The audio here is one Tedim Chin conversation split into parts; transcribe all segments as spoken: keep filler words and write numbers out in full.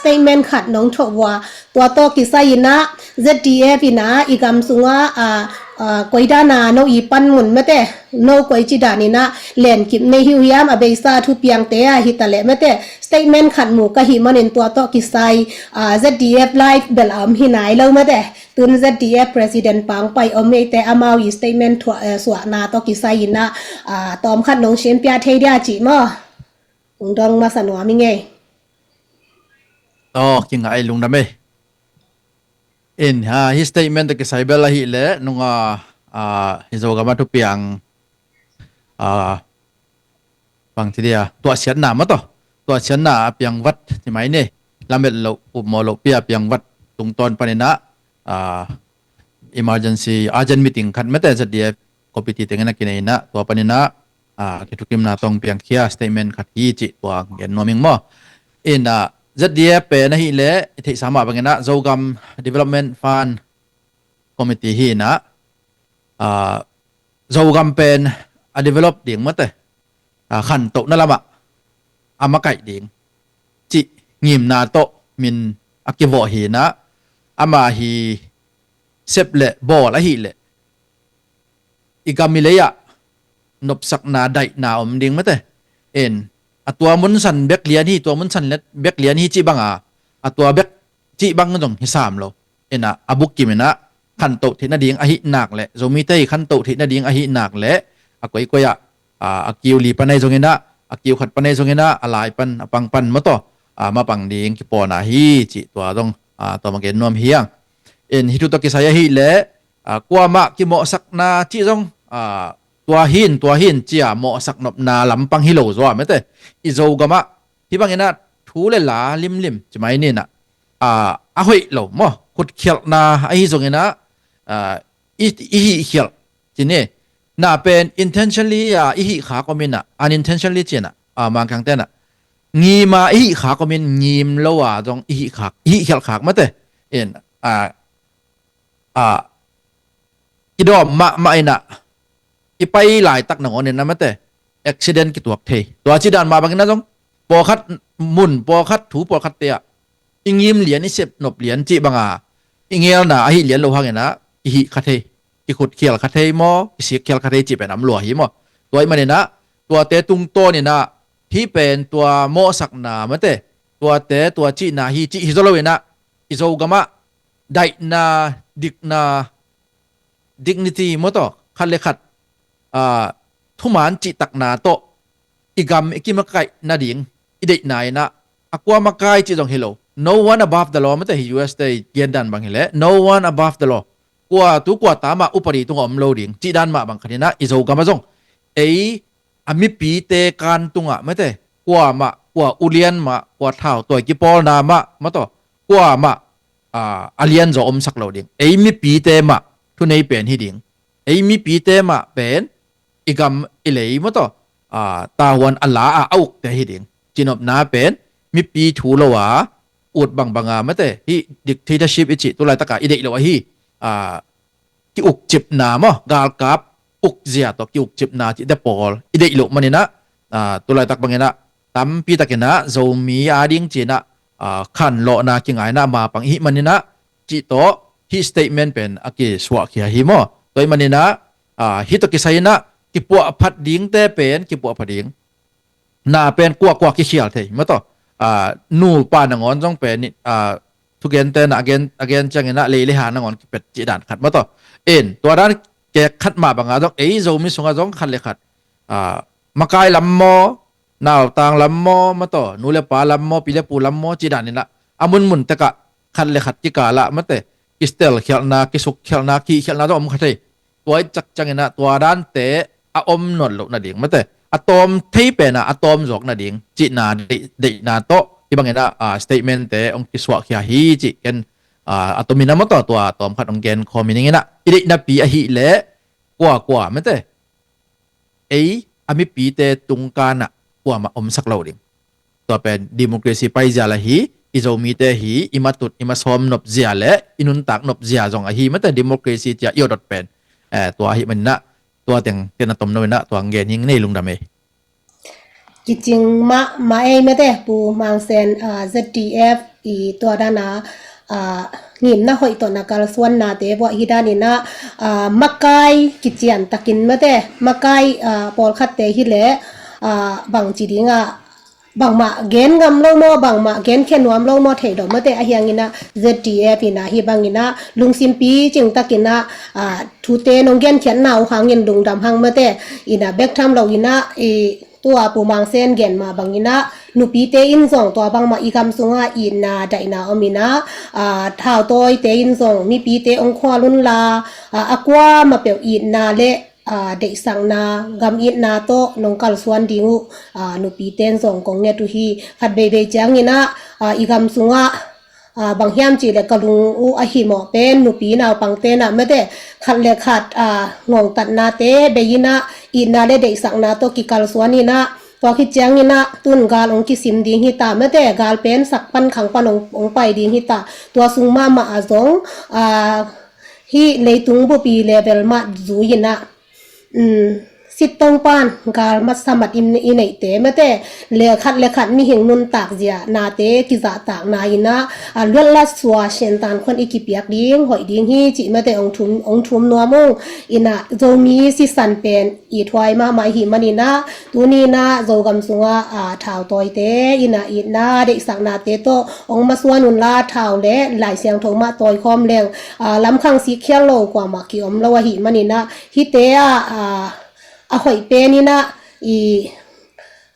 statement khat nong thawh vua. Tua tawh kisai inah Z D F inah i gam sungah a, a, koidana no i panmun mate, no koi cidan inah lenkip nei hi uh hiam, a beisa thupiangte a hitaleh mate, statement khat mu ka hih manin tua tawh kisai a, Z D F live bel a om hi nai lo mate. Tun Z D F President Pang Pai om eite amau i statement thua, eh, suahna tawh kisai inah a, tawmkhat nong siampia thei dia cih maw? Ung dong masa nuam i ngei. Aw, kingai lungdam ei. In, ha, hi statement tawh kisai bel ahih leh nunga, ah, hi Zogam a thupiang, ah, bang ci dia, tuahsiatna maw tawh, tuahsiatna a piangvat ci mai ni. Lamet loh, upmawh loh pi a piangvat tungtawn paninah, ah, emergency urgent meeting khat mate Z D F committee tengin a kinei inah tua paninah, ah, kithukimna tawh piangkhia statement khat hi cih tua gen nuam ing maw? Inah Z D F pen ahih leh i theihsa mah banginah Zogam Development Fund Committee hi inah, ah, Zogam pen a develop ding mate, ah, khantohna lamah a makaih ding cih ngimna tawh min a kivawh hi inah, ama hi sep le bawl ahih leh i gam i lei ah nopsakna daihna om ding mate. En, a tua munsan bek lian hi, tua munsan bek lian hi cih banga a tua bek cih bang zong hi sam lo. Inah a bukkim inah khantoh theih nading ahih nak leh, Zomite hi khantoh theih nading ahih nak leh, a koikoi ah, a, a kiu li pan ahi zong inah, a kiu khat pan ahi zong inah, a lai pan, a pang pan maw tawh, a, mapang ding kipawlna hi cih tua zong, a, tua ma gen nuam hi ang. In, hi thu tawh kisai ahih leh, a, kuamah kimawhsakna cih zong, a, tua hin, tua hin cia mawhsak nopna lampang hi lo zaw mate. I Zogam ah hi bang inah thu le la limlim ci mai ni inah, a, a hoih lo maw, khutkhialhna ahi zong inah, a, i, i hihkhialh ci ni. Na pen intentionally a i hih khak om inah, unintentionally ci inah, a, Mangkangte inah ngim a i hih khak om in, ngim lo a zong i hih khak, i hihkhialh khak mate. In, a, a, kidawm mahmah inah i pai laitak nangawn inah mate, accident kituak thei. Tua cih dan mah bang inah zong pawlkhat mun, pawlkhat thu, pawlkhatte ah i ngim lian, i sep nop lian cih banga i ngelna ahih lian lo hang inah i hih kha thei, kikhutkhial kha thei maw, kisikkhial kha thei cih pen a om lua hi maw? Tua ahih man inah tuate tungtawn inah hih pen tua mawhsakna mate, tuate tua cihna hi cih hi zaw lo inah i Zogam ah daihna, dikna, dignity maw tawh, khat le khat, a, thuman cihtakna tawh i gam i kimakaih nading i deihna inah, a kua makai cih zong hi lo. No one above the law mate, hi U S te i gen dan bang hi leh, no one above the law. Kua tu kua ta mah upadi tungah om lo ding cih dan mah bang khat inah i Zogam ah zong ei a mipite kan tungah mate, kuamah, kua ulian mah, kua thau tawi kipawlna mah maw tawh, kuamah, a, a lianzaw omsak lo ding. Ei mipite mah thunei pen hi ding. Ei mipite mah pen i gam i lei maw tawh, a, tahuan a la a, a ukte hi ding. Cinopna pen mipi thu lo a ut bangbanga mate, hih dictatorship i cih tu laitaka i deih lo ahi, a, kiukcipna maw, galkap ukzia tawh kiukcipna cihte pawl i deih loh man inah, a, tu laitak bang inah tampi tak inah Zomi ading ci inah, a, khanlawhna kingaina mapang i hih man inah cih tawh hih statement pen a kisuahkhia hi maw? Tua ahih man inah, a, hih tawh kisai inah kipuahphat dingte pen kipuahphat ding. Na pen kuakua kikhial thei maw tawh, a, nupa nangawn zong pen, a, thugente na a gen, a gen ciang inah lei le ha nangawn kipet cih dan khat maw tawh. In, tua dan kek khat mah banga zong ei Zomi sungah zong khat le khat, a, makai lam maw, nautang lam maw maw tawh, nu le pa lam maw, pi le pu lam maw cih dan inah a munmun tekah khat le khat kikalah mate, kistelkhialhna, kisukkhialhna, kihkhialhna zong om kha thei. Tua i cak ciang inah tua dante a om nawn loh nading mate, a tawm thei pen ah a tawm zawk nading cihna deih, deihna tawh hih bang inah, a, statement te hong kisuahkhia hi cih ken, a, a tom inah maw tawh tua tawm khat hong gen khawm hi ning inah, i deihnapi ahih leh kuakua mate, ei a mipite tungkanah kuamah omsak lo ding. Tua pen democracy paizia la hi, i Zomite hi, i matut i masawm nopzia le i nuntak nopzia zong ahi mate, democracy cia i awdot pen, eh, tua ahih man inah tua teng tena tom no inah tua ngen hing nei lungdam ei. kicing mahmah ei mate, Pu Mang Sen, ah, Z D F i tua dana, ah, ngimna hoih tawh na kalsuannate buah hi daninah, ah, makai kician takin mate, makai, ah, pawlkhatte hileh, ah, bangci dingah bangmah gen ngam lo maw, bangmah gen khe nuam lo maw thei dawh mate, ahi hanginah Z D F inah hi banginah lungsimpi cingtakinah, ah, thute nong genkhiatna uh hangin lungdam hang mate, inah bek tham lo inah i tua Pu Mang Sen gen mah banginah nupite in zong tua bangmah i gam sungah itna daihna om inah, ah, thautawite in zong mipite ong khual unla, ah, a kuamah peuh itna le, ah, deihsakna, gam itna tawh nong kalsuan ding uh, ah, nupite in zong kong nget uh hi. Khat veivei cianginah, ah, i gam sungah, ah, bang hiam cihleh ka lung uh a himawh pen nupi naupangte inah mate, khat le khat, ah, ngongtatnate bei inah itna le deihsakna tawh kikalsuan inah, tua khit cianginah tun gal ong kisim ding hita mate, gal pen sak pan khang pan ong, ong pai ding hita. Tua sung mahmah ah zong, ah, hih leitung bupi level mah zui inah, um, sittong pan gal matsa mat in i neihte mate, le khat le khat mihing nuntak zia nate kizahtakna inah, ah, luatlat sua siantan khuan i kipiak ding hoih ding hi cih mate ong thum, ong thum nuam ung. Inah Zomi sisan pen i thuai mahmah i hih maninah, tuninah Zogam sungah, ah, thautawite inah itna deihsaknate tawh ong masuan unla, thau le Lai Siangtho mah tawikhawm leng, ah, lamkhang sikkhial lo kuamah kiom lo ahi maninah, hihte ah, ah, a hoih pen inah i,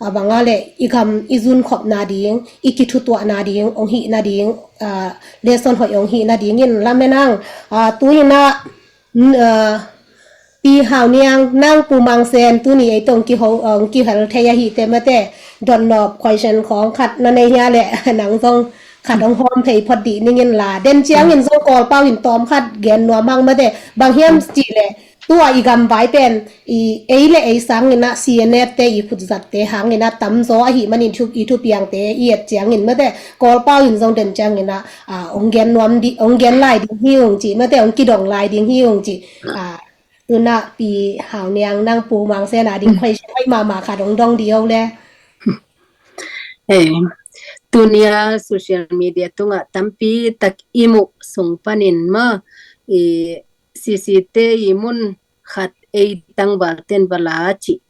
a banga le i gam i zunkhopna ding, i kithutuahna ding ong hih nading, ah, lesson hoih ong hih nadingin lamen ang. Ah, tuinah, n-, ah, Pi Hau Niang, nang Pu Mang Sen tuni ei tawh ong kiho, ong kihel thei ahite mate, dotnop question khawng khat na nei hia leh nang zong khat ong hawm thei phot dih ningin la, den ciangin zong Kawlpau in tawm khat gen nuam hang mate, bang hiam cihleh tua i gam vai pen i ei le ei sanginah C N F te i khutzatte hanginah tamzaw ahi manin thu, i thupiangte i et ciangin mate, Kawlpau in zong den cianginah, ah, ong gen nuam di, ong gen lai ding hi ung ci mate, ong kidong lai ding hi ung ci. Ah, tunah Pi Hau Niang, nang Pu Mang Sen a ding question hoih mahmah khat ong dong di o le. Eh, tunia social media tungah tampi tak i muh sung panin maw, i C C te i mun khat ei tangval ten vala cih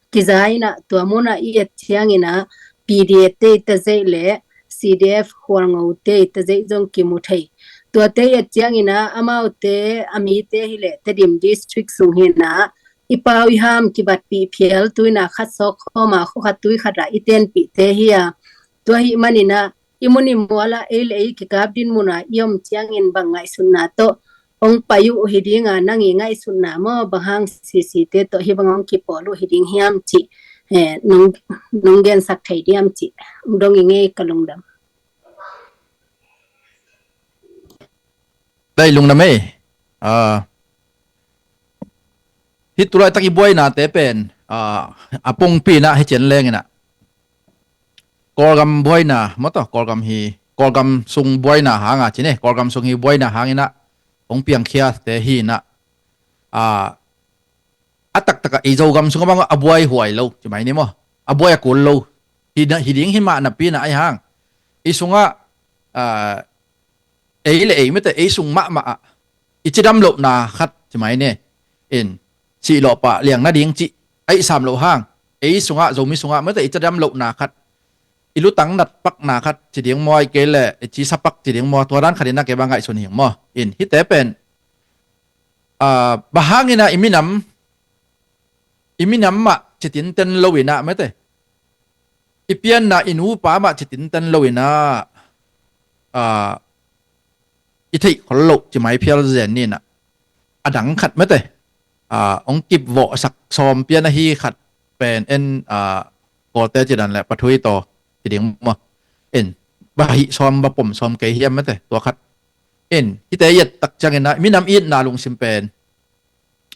kiza inah, tua munah i et cianginah P D F te i tazeih le C D F Hualngo te i tazeih zong kimu thei. Tuate i et cianginah amaute a mite hileh Tedim District sung hinah i pau i ham kibatpih phial, tuinah khat sawk khawma khua khat tui khatah i tenpihte hi a, tua hih maninah i mun i mualah ei le ei kikap din munah i om ciangin bang ngaihsutna tawh ong pai uh hi dinga, nang i ngaihsutna maw, bang hang C C te tawh hih bang ong kipawl uh hi ding hiam cih, eh, nong, nong gensak thei diam cih ong dong i ngei ka lungdam. Dai lungdam ei. Ah, hih tulaitak i buainate pen, ah, a pongpi inah hih cian leng inah Kawlgam buaina maw, tawh Kawlgam hi, Kawlgam sung buaina hanga cine, Kawlgam sung hi buaina hanginah hong piangkhiate hi inah, ah, a taktakah i Zogam sungah bang a buai huai lo ci mai ni maw, a buai a kul lo hi, hi ding hi mah napi inah ahi hang i sungah, ah, ei le ei mate, ei sung mahmah ah i cidam lohna khat ci mai ni. In, sihlawhpah liang nading cih a i sam loh hang, ei sungah, Zomi sungah mate, i cidam lohna khat, i lutang natpakna khat ci ding maw, i kei le i cisa pak ci ding maw, tua dan khat inah kei bang ngaihsun hing maw. In, hihte pen, ah, bang hang inah i minam, i minam mah citinten lo inah mate, i pianna i nupa mah citinten lo inah, ah, i theih khol loh ci mai phial zen ni inah, a dang khat mate, ah, ong kipvawhsak sawm pian ahi khat pen en, ah, Kawlte cidan le pathui taw ci ding maw. In, ba hih sawm ba pom sawm kei hiam mate, tua khat. In, hihte i et tak cianginah minam itna lungsim pen,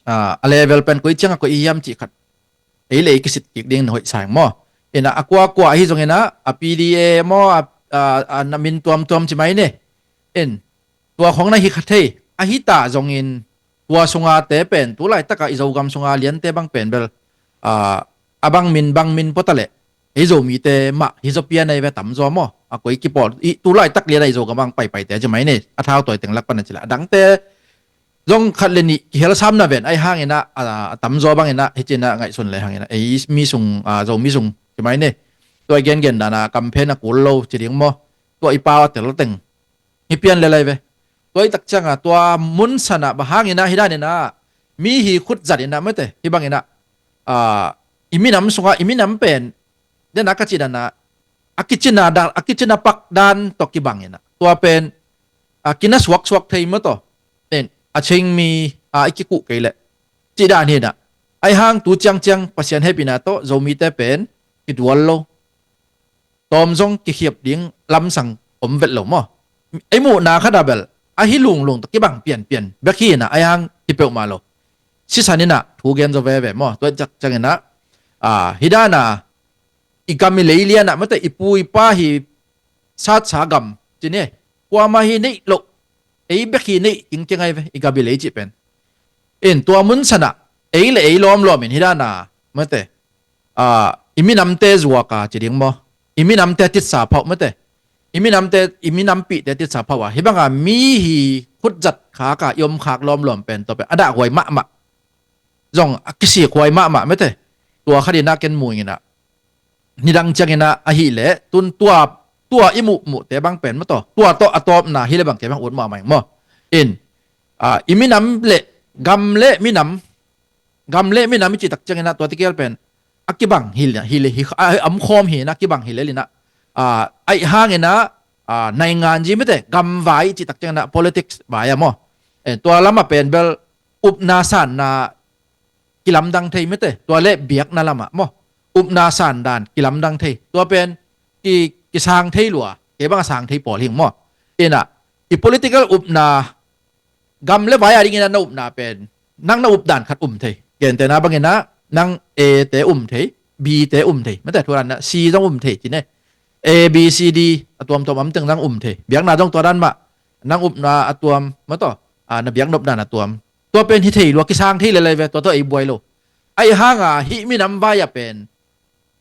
ah, a level pen koi ciangah koi i hiam cih khat ei le ei kisit kik ding na hoih sa ing maw. Inah a kuakua ahi zonginah a P D A maw, a, a, a na min tuamtuam ci mai ni. In, tua khong na hi kha thei, ahi ta zongin tua sungate pen tulaitakah i Zogam sunga liante bang pen bel, ah, a bang min bang min puata leh Ei Zomite mah hi zaw pian ahi ve, tamzaw maw. A koi kipawl i tu laitak lian a i Zogam ah paipaite ci mai ni, a thau tawi teng lak pan a ci leh a dangte zong khat le nih kihel sam na ven, ahi hangin ah a tamzaw bangin ah hih ci-in ah ngaihsun le hangin ah ei mi sung, Zomi sung ci mai ni. Tua i gengen dan a kamphen a kul lo ci ding maw. Tua i pau a tel teng hi pian le lai ve. Tua i tak ciang a tua mun san ah bang hangin ah hih danin ah mi hi khut zat in ah mate, hih bangin ah i minam sungah i minam pen den a ka ci dan a a kicina dan, a kicina pak dan tawh kibang in ah tua pen a kina suaksuak thei maw tawh. Nen a Chin mi a i kikuh kei leh cih dan hi in ah, ahi hang tu ciangciang Pasian hehpihna tawh Zomite pen kidual lo, tawm zong kikhiap ding lamsang om vet lo maw. Ei muhna khat ah bel ahi lunglung tawh kibang pianpian bek hi in ah, ahi hang hi peuhmah lo. Sisan in ah thu gen zaw veve maw. Tua i tak ciangin ah hih dan a i gam i lei lian ah mate, i pu i pa hi satsa gam ci ni, kuamah hi neih loh, ei bek hi neih kingkeng ahi ve i gam i lei cih pen. In tua mun san ah ei le ei lawmlawm in hih dan a mate, i minamte zuak a ci ding maw, i minamte titsa phauh mate, i minamte, i minampihte titsa phauh a hih bang a mi hi khut zat khak a i om khak lawmlawm pen tua pen a dahhuai mahmah, zong a kisikhuai mahmah mate. Tua khat in ah ken mu ing in ah nidang ciangin ah ahih leh tun tua, tua i muhmuhte bang pen maw tawh, tua tawh a tawpna hi le bang kei bang ut mahmah ing maw. In i minam le gam le minam, gam le minam i cih tak ciangin ah tua tegel pen a kibang hi le, hi le, hi a om khawm hi in ah kibang hi le in ah, ahi hangin ah naingan zi mate, gam vai i cih tak ciangin ah politics vai a maw. Tua lam ah pen bel upna sanna kilamdang thei mate, tua le biakna lam ah maw, upna sandan kilamdang thei, tua pen ki, kisang thei lua, kei bang a sang thei pawl hi ing maw. In ah i political upna gam le vai a dingin ah na upna pen nang na updan khat um thei. Gentehna bangin ah nang A te um thei, B te um thei mate, thu dan ah C zong um thei ci ni. A, B, C, D a tuamtuam a om teng zong um thei. Biakna zong tua dan mah, nang upna a tuam maw tawh, na biak nopdan a tuam. Tua pen hi thei lua, kisang thei le lai ve, tua tawh ei buai lo. Ahi hang a hih minam vai a pen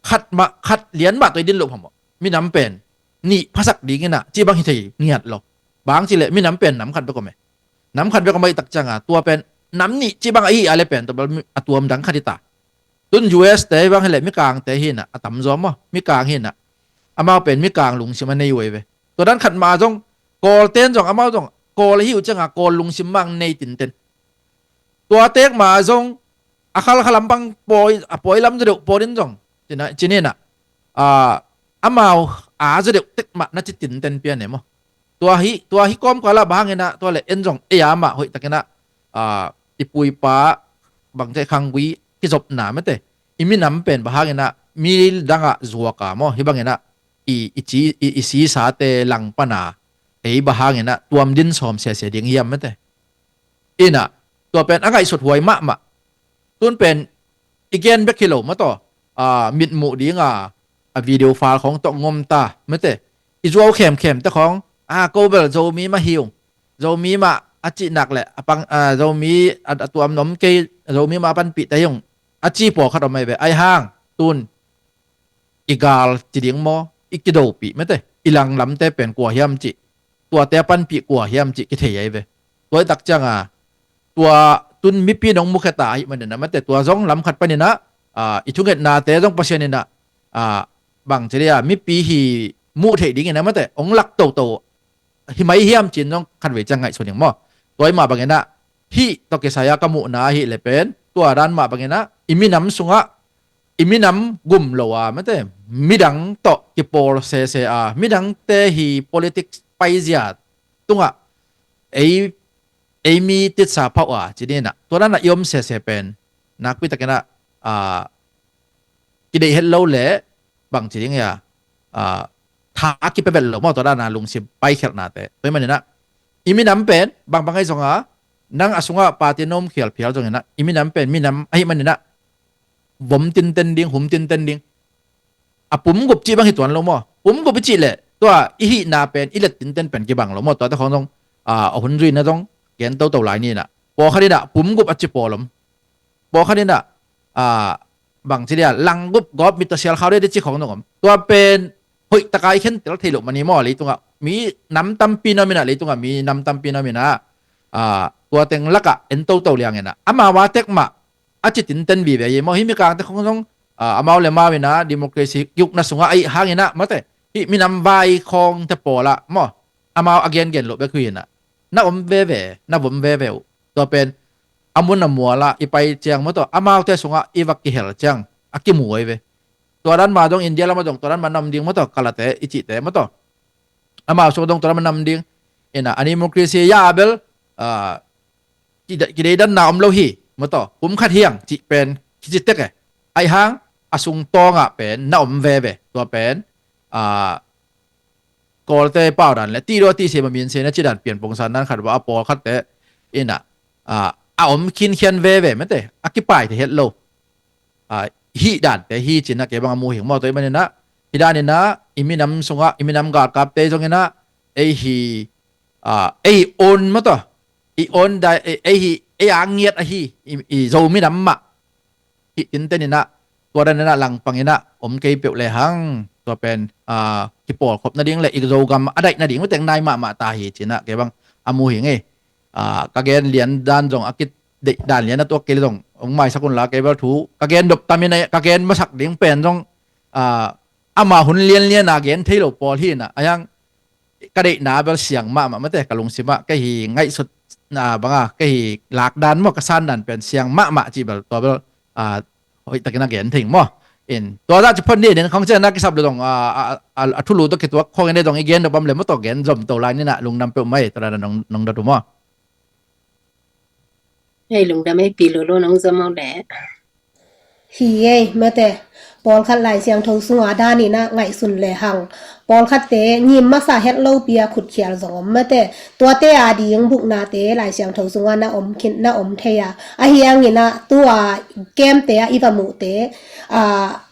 khat mah, khat lian mah tawh i din loh phamawh. Minam pen nih phasak ding in ah cih bang hi thei ngiat lo. Bang ci leh minam pen nam khat bek om e. Nam khat bek om ahih tak ciang a tua pen nam nih cih bang ahi a le pen tua bel a tuam dang khat hi ta. Tun U S te bang hi leh mikangte hi in ah a tamzaw maw, mikang hi in ah, amau pen mikang lungsim a nei uh ahi ve. Tua dan khat mah zong Kawlte in zong amau zong Kawl ahi uh ciang a Kawl lungsim mang nei tinten. Tua tek mah zong a khalkhalam bang pawi, a pawi lam zaw deuh pawl in zong ci ni in ah, amau a zaw deuh tek mah na ci tinten pian e maw. Tua hi, tua hi kawmkal ah bang hangin ah tua le en zong ei a mah hoih takin ah i pu i pa bangte khanggui kizopna mate, i minam pen bang hangin ah mi dang ah zuak a maw, hih bangin ah i, i ci, i, i sisate langpan a ei bang hangin ah tuam din sawm sese ding hiam mate. In ah tua pen a ngaihsut huai mahmah. Tun pen i gen bek hi lo maw tawh, mitmuh ding a, a video file khawng tawh ngom ta mate. I zuau khemkhem te khawng a, ko bel Zomi mah hi ung, Zomi mah a cih nak leh a pang, Zomi a, a tuam nom kei, Zomi mah a panpih te hi ung, a ci pawlkhat om ahi ve. Ahi hang tun i gal ci ding maw, i kidopih mate, i langlamte pen kua hiam cih, tuate a panpih kua hiam cih kithei ahi ve. Tua i tak ciang a tua tun mipi in hong mukhia ta ahih manin ah mate, tua zong lam khat panin ah i thungetnate zong Pasian in ah bang ci leh a mipi hi muh theih dingin ah mate hong lak toto hi mai hiam ci-in zong khatvei ciang ngaihsun ing maw. Tua i mah bangin ah hih tawh kisai a ka muhna ahih leh pen tua dan mah bangin ah i minam sungah i minam gum lo a mate, midang tawh kipawl sese a, midangte hi politics paizia tungah ei, ei mi titsa phauh a ci ni in ah tua dan ah i om sese pen nakpi takin ah kideih het lo leh bang ci ding hia, tha kipia vet lo maw, tua dan a lungsim paikhialhnate. Tua ahih manin ah i minam pen bangbang ahi zong a, nang a sungah party na om khial phial zongin ah i minam pen minam ahih manin ah vom tinten ding, hum tinten ding. A pumgup cih bang hi tuan lo maw. Pumgup i cih leh tua i hihna pen i let tinten pen kibang lo maw. Tuate khawng zong a hun zuihna zong gen toto lai ni in ah, pawlkhat in ah pumgup a ci pawl om. Pawlkhat in ah bang ci dia, langgup gawp mit tawh sial khau dede ci khong dong om. Tua pen hoih taka i khentel thei loh mani maw, leitungah mi nam tampi na om inah, leitungah mi nam tampi na om inah, ah, tua teng lakah en toto liang inah amau a tek mah a ci tinten vive hi maw. Hih mikangte khong zong, ah, amau le amau inah democracy kiukna sungah ahi hang inah mate, hih minam vai khawngte pawlah maw, amau a gengen loh bek uh inah na om veve, na vom veve uh. Tua pen a mun a mualah i pai ciang maw tawh, amaute sungah i va kihel ciang a kimu ahi ve. Tua dan mah dong India lamah dong tua dan mah na om ding maw tawh, kalate i cihte maw tawh, amau sungah dong tua dan mah na om ding. Inah a democracy ya a bel, ah, kidei, kideidanna om lo hi maw tawh, kum khat hiang cih pen kici tek e. Ahi hang a sung tawngah pen na om veve. Tua pen, ah, Kawlte pau dan le ti dua ti se ma min se na ci dan pian pongsan dan khat va a pawlkhatte inah, ah, a om khinkhian veve mate, a kipai thei het lo. Ah, hih dante hi cinah kei bang a mu hing maw. Tua ih maninah hih daninah i minam sungah i minam galkapte zong inah ei hi, ah, ei on maw tawh, i on dai, ei, ei hi, ei a ngiat ahi i, i Zo minam mah hih tinten inah, tua dan inah langpang inah om kei peuh le hang tua pen, ah, kipawlkhop nading le i Zogam a daih nading uh teng nai mahmah ta hi cinah kei bang a mu hing ei. Ah, ka gen lian dan zong a kideih dan lian a tuak kei le zong hong maisak unla, kei bel thu ka gen dop tam inah ka gen masak ding pen zong, ah, ama hun lianlian a gen thei lo pawl hi inah, a hiang ka deihna bel siang mahmah mate, ka lungsimah kei hi ngaihsutna banga kei hi lakdan maw, ka sandan pen siang mahmah cih bel tua bel, ah, hoihtakin a gen thei maw. In tua dah ci phot ni den khong cian na kisap le dong, ah, ah, ah, a thulu tawh kituak khong in dong i gen dopam le maw tawh gen zom to lai ninah lungdam peuh mai, tua dan nong, nong dot uh maw. Hei lungdam ei pi lolo nong zom maw le. Hi ei mate, pawlkhat Lai Siangtho sunga daninah ngaihsun le hang. Pawlkhatte ngim masa het lopi a khutkhial zong om mate. Tuate a ding buknate Lai Siangtho sunga na om khin, na om thei a. Ahi hanginah tua kemte a i va muhte, ah,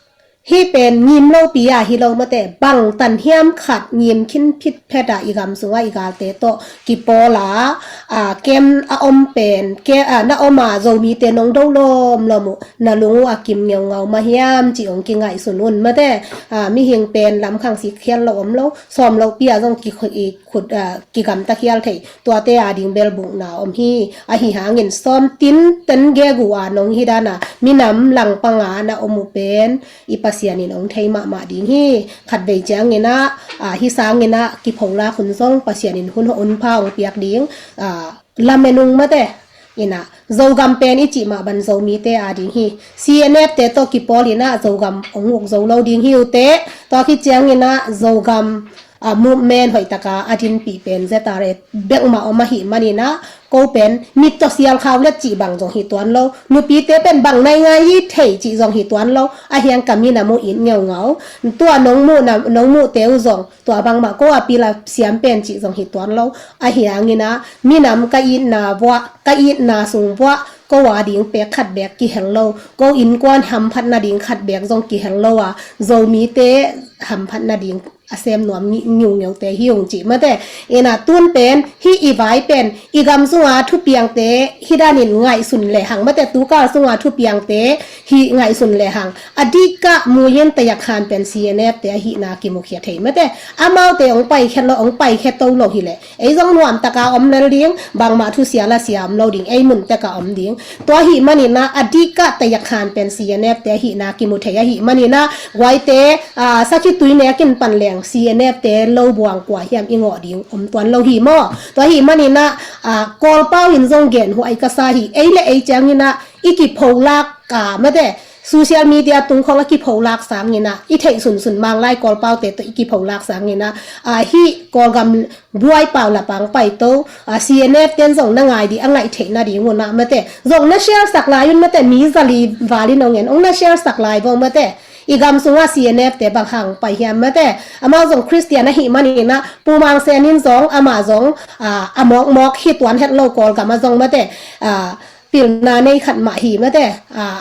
hih pen ngim lopi a hi lo mate, bang tanhiam khat ngim khin phitphet a i gam sunga i galte tawh kipawl a, ah, kem a om pen, ke, ah, na om a Zomite nong do lawmlawm uh, na lung uh a kim ngeungau mah hiam cih hong kingaihsun un mate. Ah, mihing pen lamkhang sik khial lo om lo, sawm lopi a zong ki, i khut, ah, kigamta khial thei, tuate a ding bel bukna om hi. Ahi hangin sawm tinten gegu a nong hi dana minam langpanga na om uh pen i Pasian in hong thei mahmah ding hi. Khatvei cianginah, ah, hi sanginah kipholak hun zong Pasian in hun, hun pha hong piak ding, ah, lamen ung mate. Inah Zogam pen i cih mah ban Zomite a ding hi. C N F te tawh kipawl inah Zogam hong uk zo lo ding hi uh teh. Tua khit cianginah Zogam, ah, movement hoihtaka a dinpih pen Z R A bek mah om ahih maninah ko pen mit tawh sial khau let cih bang zong hi tuan lo. Nupite pen bang nai ngai hi thei cih zong hi tuan lo. Ahi hang ka minam uh it ngeungau. Tua nong muhna, nong muhte uh zong tua bangmah ko a pil a siam pen cih zong hi tuan lo. Ahi hanginah minam ka itna vuah, ka itna sung vuah ko a ding pek khat bek kihel lo, ko innkuan hamphat nading khat bek zong kihel lo a, Zomite hamphat nading a sem nuam ngi-, ngiungeute hi ung cih mate. Inah tun pen hih i vai pen i gam sunga thupiangte hih danin ngaihsun lehang mate, tukal sunga thupiangte hih ngaihsun lehang a dikah muyin tayak han pen C N F te ahihna kimukhia thei mate. Amaute hong paikhiat lo, hong paikhiat to lo hileh ei zong nuamtaka om lel ding, bangmah thusia lasia om lo ding, ei muntekah om ding. Tua ahih maninah a dikah tayak han pen C N F te ahihna kimu thei ahih maninah guaite, ah, sakhi tui nekin pan leng C N F te lo buang kua hiam i ngawh ding om tuan lo hi maw. Tua ahih maninah, ah, Kawlpau in zong gen huai ka sa hi. Ei le ei cianginah i kipholak, ah, mate, social media tungkhawng a kipholak sanginah i theih sunsun Manglai Kawlpaute tawh i kipholak sanginah, ah, hih Kawlgam buai pau lapang paito, ah, C N F ten zong na ngai dih a ngaih theih nading unah mate, zong na share sak lai un mate, mi zali valin hong en hong na share sak lai vong mate. I gam sungah C N F te bang hang pai hiam mate. Amau zong Khristian ahih maninah Pu Mang Sen in zong amah zong, ah, a mawkmawk hi tuan het lo Kawlgam ah zong mate, ah, pilna nei khat mah hi mate. Ah,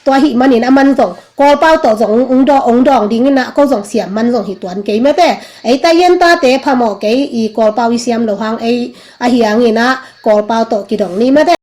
tua ahih manin aman zong Kawlpau tawh zong ung dawng, ung dawng dinginah ko zong siam man zong hi tuan kei mate. Ei ta ian tate phamawh kei i Kawlpau i siam lo hang ei ahi hanginah Kawlpau tawh kidong ni mate.